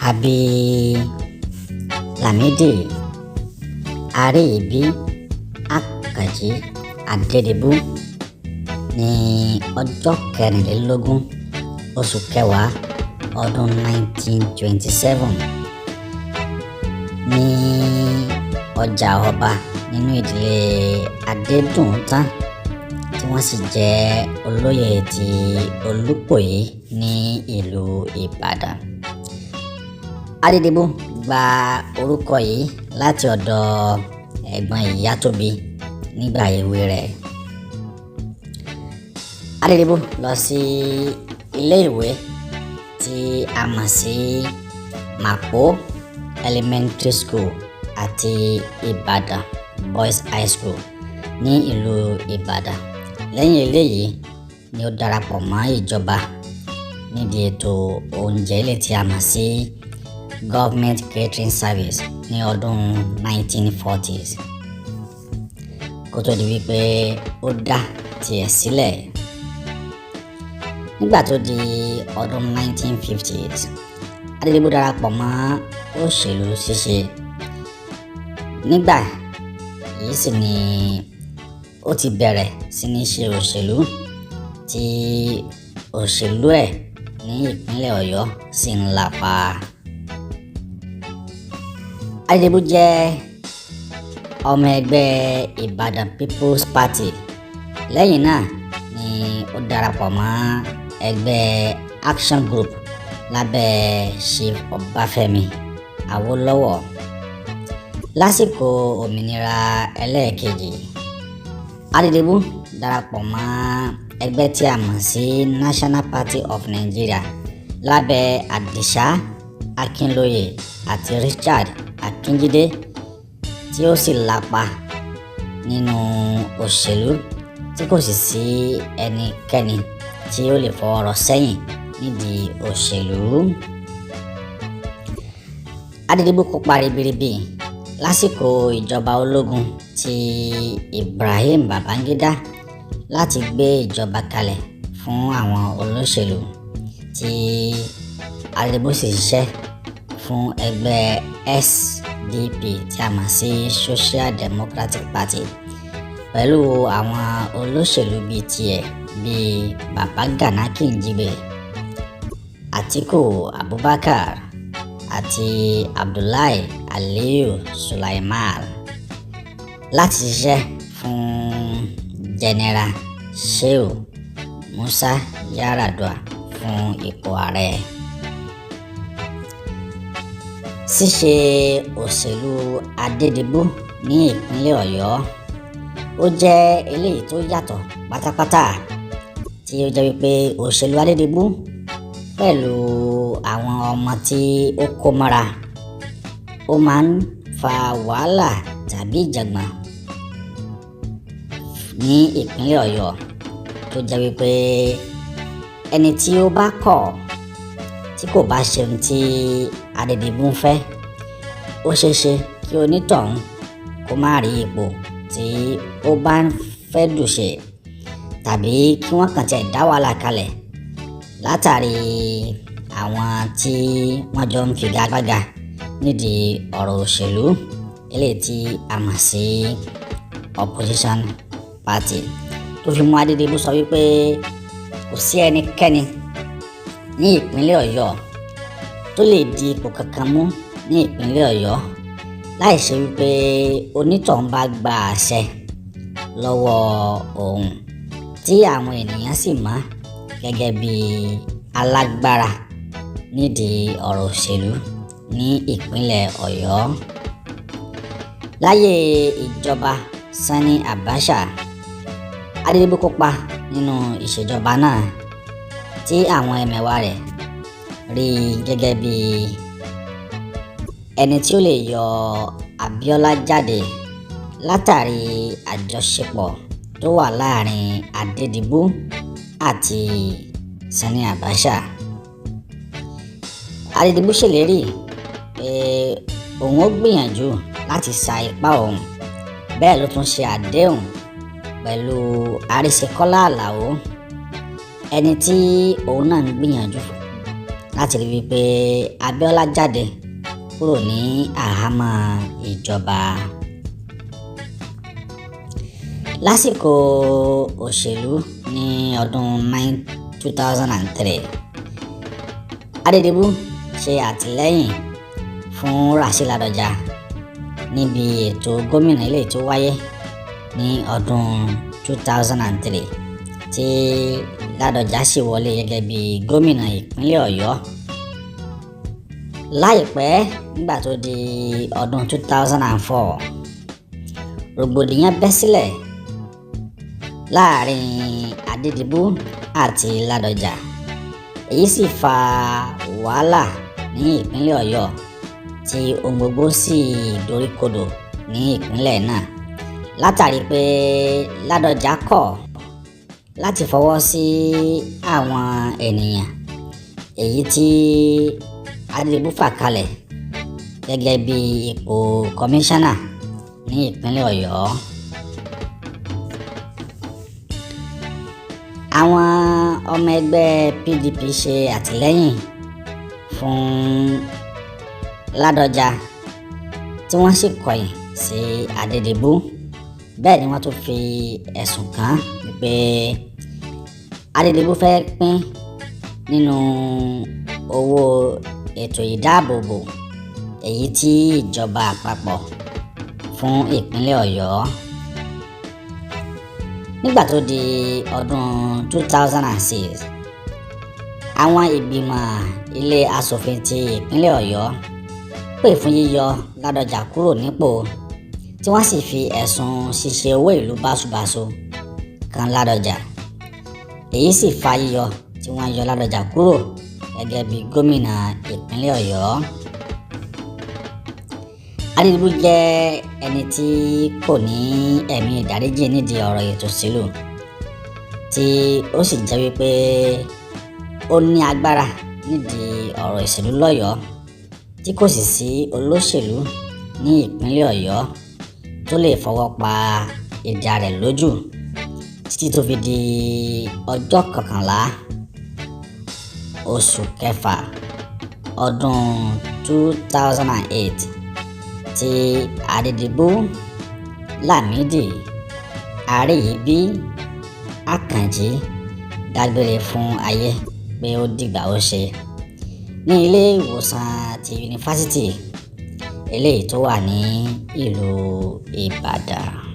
A bí Lámídì Àríyìbí Àkànjí Adédìbú ní ọjọ́ 24, oṣù kẹwàá, ọdún 1927 ní ọjà Ọba, nínú ìdílé Adédùntàn, tí wọ́n sì jẹ́ olóyè ti Olúpòyí ní ìlú Ìbàdàn. Adédìbú gba orúkọ yìí láti ọ̀dọ̀ ẹ̀gbọ́n ìyá tó bí nígbà èwe rẹ̀. Adédìbú lọ sí ilé ìwé tí a mọ̀ sí Mapo Elementary School àti Ìbàdàn Boys High School ní ìlú Ìbàdàn. Lẹ́yìn eléyìí ni ó darapọ̀ mọ́ ìjọba nídìí ètò oúnjẹ ilé tí a mọ̀ sí Government Catering Service ní ọdún 1940s, kó tó di wípé ó dá tiẹ̀ sílẹ̀. Nígbà tó di ọdún 1950s, Adédìbú darapọ̀ mọ́ òṣèlú ṣíṣe. Nígbà yìí sì ni ó ti bẹ̀rẹ̀ sí ní ṣe òṣèlú, tí òṣèlú ẹ̀ ní ìpínlẹ̀ Ọ̀yọ́ sì ń lapa. Adédìbú jẹ́ ọmọ ẹgbẹ́ Ìbàdàn People's Party. Lẹ́yìn náà ni ó darapọ̀ mọ́ ẹgbẹ́ Action Group lábẹ́ Chief Ọbáfẹ́mi Awólọ́wọ̀. Lásìkò òmìnira ẹlẹ́ẹ̀kejì, Adédìbú darapọ̀ mọ́ ẹgbẹ́ tí a mọ̀ sí National Party of Nigeria lábẹ́ Àdìsá Akínlóye àti Richard Akínjídé, tí ó sì lapa nínú òṣèlú tí kò sì sí ẹnikẹ́ni tí ó lè fọwọ́ rọ́ sẹ́yìn nídìí òṣèlú. Adédìbú kópa ribiribi lásìkò ìjọba ológun ti Ibrahim Babangida láti gbé ìjọba kalẹ̀ fún àwọn olóṣèlú, tí Adédìbú sì ṣiṣẹ́ fún ẹgbẹ́ SDP tí a mọ̀ sí Social Democratic Party pẹ̀lú àwọn olóṣèlú bíi tiẹ̀, bíi Babagana Kingibe, Atiku Abubakar àti Abdullahi Aliyu Sulaiman, láti ṣiṣẹ́ fún General Shehu Musa Yar'Adua fún ipò ààrẹ. Ṣíṣe òṣèlú Adédìbú ní ìpínlẹ̀ Ọ̀yọ́, ó jẹ́ eléyìí tó yàtọ̀ pátápátá, tí ó jẹ́ wípé òṣèlú Adédìbú pẹ̀lú àwọn ọmọ tí ó kó mọ́ra, ó máa ń fa wàhálà tàbí ìjàngbọ̀n ní ìpínlẹ̀ Ọ̀yọ́, tó jẹ́ wípé ẹni tí ó bá kọ̀, tí kò bá ṣe ohun tí Adédìbú ń fẹ́, ó ṣeé ṣe kí onítọ̀hún kó má rí ipò tí ó bá ń fẹ́ dù ṣe, tàbí kí wọ́n kàn tiẹ̀ dá wàhálà kalẹ̀ látàrí àwọn tí wọ́n jọ ń figagbága nídìí ọ̀rọ̀ òṣèlú, eléyìí tí a mọ̀ sí opposition party, tó fi mú Adédìbú sọ wípé kò sí ẹnikẹ́ni ní ìpínlẹ̀ Ọ̀yọ́ tó lè di ipò kankan mú ní ìpínlẹ̀ Ọ̀yọ́ láì ṣe wípé onítọ̀hún bá gba àṣẹ lọ́wọ́ òun, tí àwọn ènìyàn sì mọ̀ gẹ́gẹ́ bí alágbára nídìí ọ̀rọ̀ òṣèlú ní ìpínlẹ̀ Ọ̀yọ́. Láyé ìjọba Sani Abacha, Adédìbú kópa nínú ìṣèjọba náà, tí àwọn ẹmẹ̀wà rẹ̀ rí gẹ́gẹ́ bí ẹni tí ó lè yọ Abíọ́lá jáde látàrí àjọṣepọ̀ tó wà láàrin Adédìbú àti Sani Abacha. Adédìbú ṣèlérí pé òun ó gbìyànjú láti sa ipá òun. Bẹ́ẹ̀ ló tún ṣe àdéhùn pẹ̀lú Àríṣekọ́lá Àlàó, ẹni tí òun náà ń gbìyànjú láti rí wípé Abíọ́lá jáde kúrò ní àhámọ́ ìjọba. Lásìkò òṣèlú ní ọdún 2003, Adédìbú ṣe àtìlẹ́yìn fún Rasheed Ládọjà níbi ètò gómìnà ilé tó wáyé ní ọdún 2003, tí Ládọjà sì wọlé gẹ́gẹ́ bí gómìnà ìpínlẹ̀ Ọ̀yọ́. Láìpẹ́, nígbà tó di ọdún 2004, rògbòdìyàn bẹ́ sílẹ̀ láàrin Adédìbú àti Ládọjà. Èyí sì fa wàhálà ní ìpínlẹ̀ Ọ̀yọ́, tí ohun gbogbo sì doríkodò ní ìpínlẹ̀ náà, látàrí pé Ládọjà kọ̀ láti fọwọ́ sí àwọn ènìyàn èyí tí Adédìbú fà kalẹ̀ gẹ́gẹ́ bí ipò kọmíṣánná ní ìpínlẹ̀ Ọ̀yọ́. Àwọn ọmọ ẹgbẹ́ PDP ṣe àtìlẹ́yìn fún Ládọjà, tí wọ́n sì kọ̀yìn sí Adédìbú. Bẹ́ẹ̀ ni wọ́n tún fi ẹ̀sùn kàn pé Adédìbú fẹ́ pín nínú owó ètò ìdáàbòbò èyí tí ìjọba àpapọ̀ fún ìpínlẹ̀ Ọ̀yọ́. Nígbà tó di ọdún 2006, àwọn ìgbìmọ̀ ilé asòfin ti ìpínlẹ̀ Ọ̀yọ́ pè fún yíyọ Ládọjà kúrò nípò, tí wọ́n sì fi ẹ̀sùn ṣíṣe owó ìlú báṣubàṣu kan Ládọjà. Èyí sì fa yíyọ tí wọ́n yọ Ládọjà kúrò gẹ́gẹ́ bí gómìnà ìpínlẹ̀ Ọ̀yọ́. Adédìbú jẹ́ ẹni tí kò ní ẹ̀mí ìdáríjì nídìí ọ̀rọ̀ ètò òṣèlú, tí ó sì jẹ́ wípé ó ní agbára nídìí ọ̀rọ̀ ìṣèlú lọ́yọ̀ọ́, tí kò sì sí olóṣèlú ní ìpínlẹ̀ Ọ̀yọ́ tó lè fọwọ́ pa ìjà rẹ̀ lójú, títí tó fi di ọjọ́ 11 oṣù kẹfà ọdún 2008 tí Adédìbú Lámìdí Àríyìbí Àkànjí dágbére fún ayé pé ó dìgbà ó ṣe ní ilé ìwòsàn ti yunifásitì eléyìí tó wà ní ìlú Ìbàdàn.